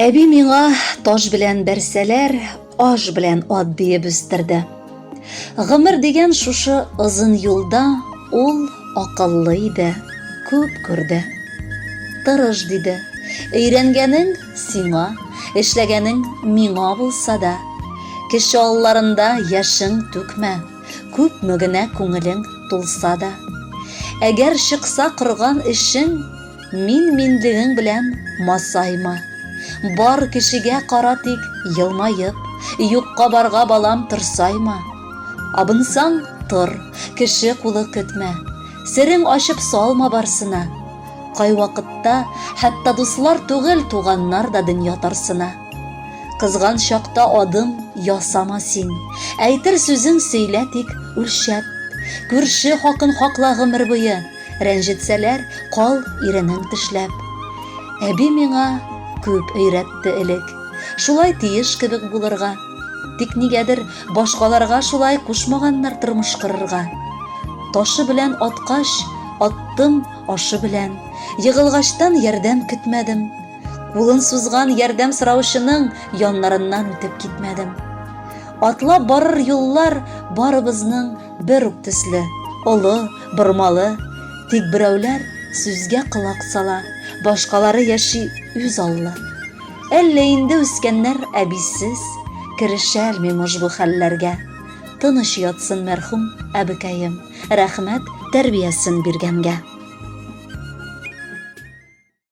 Әби миңа таш белән бәрсәләр, аш белән ат диеп үстерде. Гомер дигән шушы озын юлда ул акыллы иде, күп күрде. Тырыш, диде. Өйрәнгәнең сиңа, эшләгәнең миңа булса да, кеше алларында яшең түкмә, күпме генә күңелең тулса да. Әгәр чыкса корган эшең, Мин-минлегең белән масайма. Бар кешегә кара тик елмаеп, Юкка барга балам торсайма. Абынсаң, тор, кеше кулы көтмә, Серең ачып салма барсына. Кайвакытта хәтта дуслар түгел, туганнар да дөнья тарсына. Кызган чакта адым ясама син, Әйтер сүзең сөйлә тик үлчәп. Күрше хакын хакла гомер буе, Рәнҗетсәләр, кал иренең тешләп. Әби миңа күп өйрәтте элек. Шулай тиеш кебек булырга. Тик нигәдер башкаларга шулай кушмаганнар тормыш корырга. Ташы белән аткач, аттым ашы белән. Егылгачтан ярдәм көтмәдем. Кулын сузган ярдәм сораучының яннарыннан үтеп китмәдем. Атлап барыр юллар барыбызның бер үк төсле, олы, бормалы. Тик берәүләр сүзгә колак сала, башкалары яши үз аллы. Әллә инде үскәннәр әбисез, керешәлмим ошбу хәлләргә. Тыныч ятсын мәрхүм әбекәем, рәхмәт тәрбиясен биргәнгә.